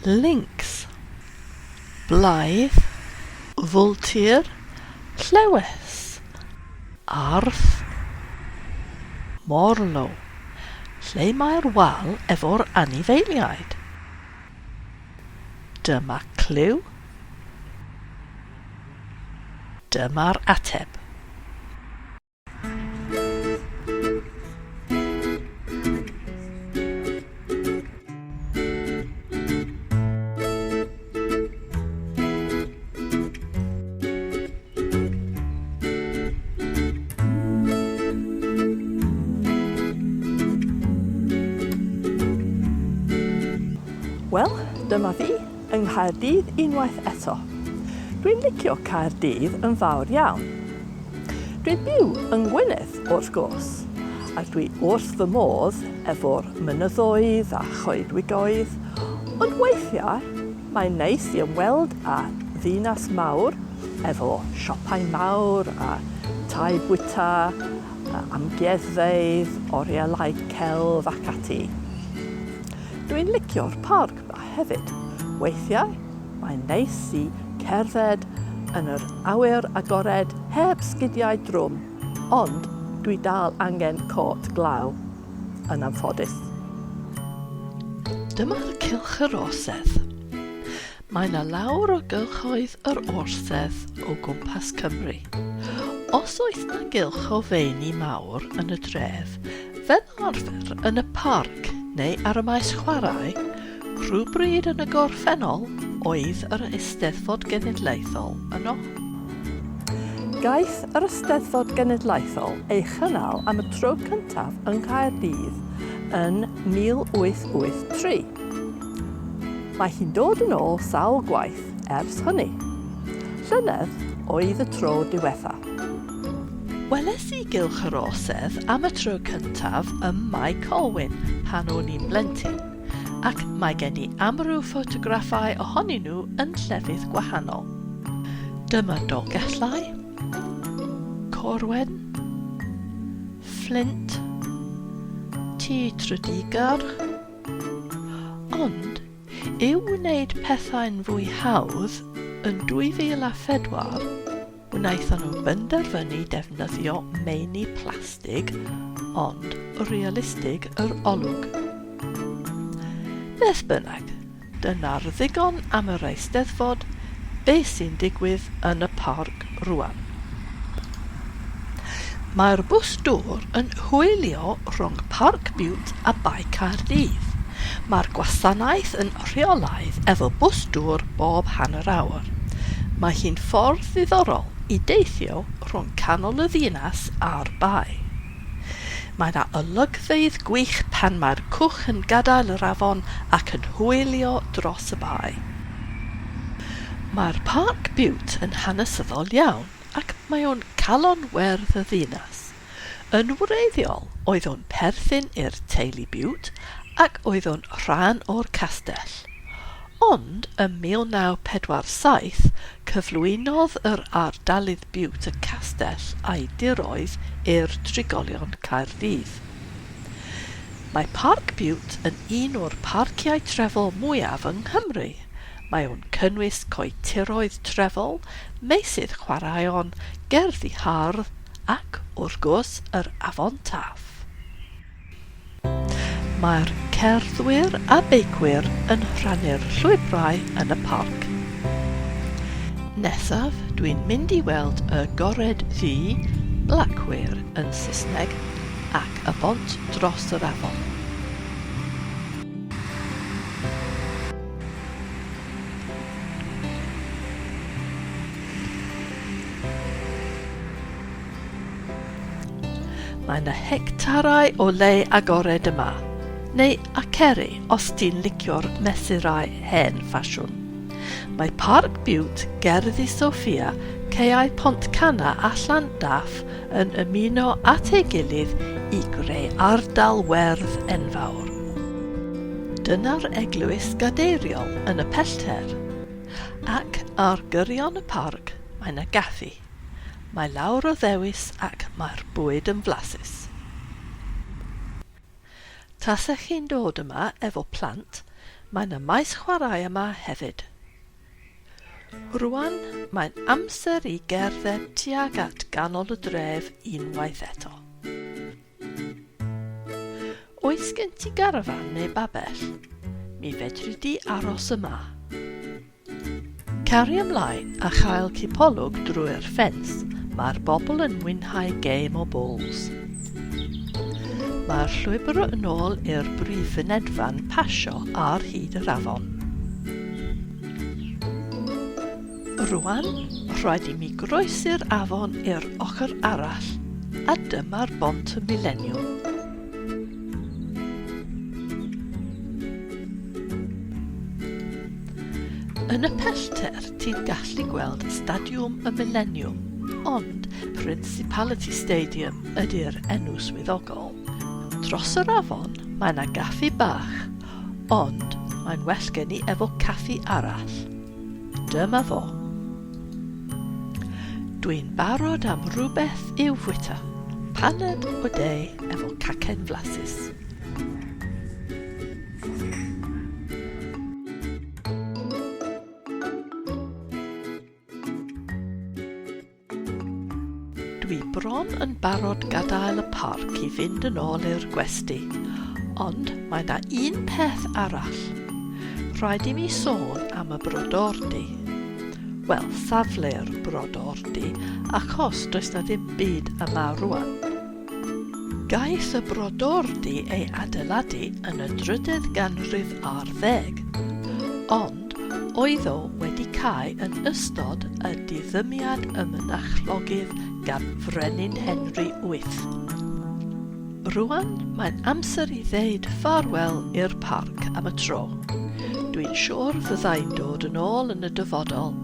Lynx, Blaidd, Fwltir, Llewes, Arth, Morlo. Lle mae'r wal efo'r anifeiliaid? Dyma cliw. Dyma'r ateb. Wel, dyma fi yng Nghaerdydd unwaith eto. Dwi'n licio Caerdydd yn fawr iawn. Dwi'n byw yng Ngwynedd, wrth gwrs, a dwi wrth fy modd efo'r mynyddoedd a choedwigoedd, ond weithiau mae'n neis i ymweld â ddinas mawr efo siopau mawr a tai bwyta, amgueddfeydd, orielau celf ac ati. Dwi'n licio'r parc 'ma hefyd. Weithiau Mae'n neis i cerdded yn yr awyr agored heb sgidiau drwm, ond dwi dal angen cot glaw, yn anffodus. Dyma'r Cylch yr Orsedd. Mae 'na lawr o gylchoedd yr Orsedd o gwmpas Cymru. Os oes 'na gylch o feini mawr yn y dref, fel arfer yn y parc neu ar y maes chwarae, Rhywbryd yn y gorffennol oedd yr Eisteddfod Genedlaethol yno. Gaeth yr Eisteddfod Genedlaethol ei chynnal am y tro cyntaf yng Nghaerdydd yn 1883. Mae hi'n dod yn ôl sawl gwaith ers hynny. Llynedd oedd y tro diwetha. Weles i Gylch yr Orsedd am y tro cyntaf ym Mae Colwyn pan o'n i'n blentyn. Ac mae gen i amryw ffotograffau ohonyn nhw yn llefydd gwahanol. Dyma Dolgellau, Corwen, Fflint, Tŷ Tredegar. Ond, i'w wneud pethau'n fwy hawdd, yn 2004, Wnaethon nhw benderfynu defnyddio meini plastig, ond realistig yr olwg. Beth bynnag, dyna'r ddigon am yr Eisteddfod, be sy'n digwydd yn y parc rwan? Mae'r bws dŵr yn hwylio rhwng Parc Bute a Bae Caerdydd. Mae'r gwasanaeth yn rheolaidd efo bws dŵr bob hanner awr. Mae hi'n ffordd ddiddorol i deithio rhwng canol y ddinas a'r bae. Mae 'na olygfeydd gwych pan mae'r cwch yn gadael yr afon ac yn hwylio dros y bae. Mae'r Parc Bute yn hanesyddol iawn ac mae o'n calon werdd y ddinas. Yn wreiddiol, oedd o'n perthyn i'r teulu Bute ac oedd o'n rhan o'r castell. Ond ym 1947, cyflwynodd yr Ardalydd Bute y castell a'i diroedd i'r trigolion Caerdydd. Mae Parc Bute yn un o'r parciau trefol mwyaf yng Nghymru. Mae o'n cynnwys coetiroedd trefol, meysydd chwaraeon, gerddi hardd, ac, wrth gwrs, yr Afon Taf. Mae'r cerddwyr a beicwyr yn rhannu'r llwybrau yn y parc. Nesaf, dwi'n mynd i weld y Gored Ddu, Blackweir yn Saesneg, ac y bont dros yr afon. Mae yna hectarau o le agored yma, neu aceri os ti'n licio'r mesurau hen ffasiwn. Mae Parc Bute, Gerddi Sophia, Caeau Pontcanna a Llandaf yn ymuno at ei gilydd i greu ardal werdd enfawr. Dyna'r eglwys gadeiriol yn y pellter. Ac ar gyrion y parc mae 'na gaffi. Mae lawr o ddewis ac mae'r bwyd yn flasus. Tasech chi'n dod yma efo plant, Mae 'na maes chwarae yma hefyd. Rwan, mae'n amser i gerdded tuag at ganol y dref unwaith eto. Oes gen ti garafan neu babell? Mi fedri di aros yma. Cario ymlaen a chael cipolwg drwy'r ffens, mae'r bobl yn mwynhau gêm o bowls. Mae'r llwybr yn ôl i'r brif fynedfa'n pasio ar hyd yr afon. Rwan, rhaid i mi groesi'r afon i'r ochr arall, a dyma'r Bont y Mileniwm. Yn y pellter, ti'n gallu gweld Stadiwm y Mileniwm, ond Principality Stadium ydy'r enw swyddogol. Dros yr afon, mae 'na gaffi bach, ond mae'n well gen i efo caffi arall. Dyma fo. Dwi'n barod am rhywbeth i'w fwyta. Paned o de efo cacen flasus. Dwi bron yn barod gadael y parc i fynd yn ôl i'r gwesty, ond mae 'na un peth arall. Rhaid i mi sôn am y brodordy. Wel, safle'r brodordy, achos does 'na ddim byd yma rwan. Gaeth y brodordy ei adeiladu yn y drydedd ganrif ar ddeg, ond oedd o wedi cau yn ystod y diddymiad y mynachlogydd gan Frenin Henry Wyth. Rwan mae'n amser i ddeud ffarwel i'r parc am y tro. Dwi'n siwr fyddai'n dod yn ôl yn y dyfodol.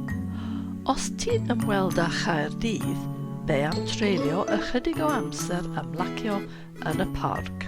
Os ti'n ymweld â Chaerdydd, Be am treulio ychydig o amser ymlacio yn y parc?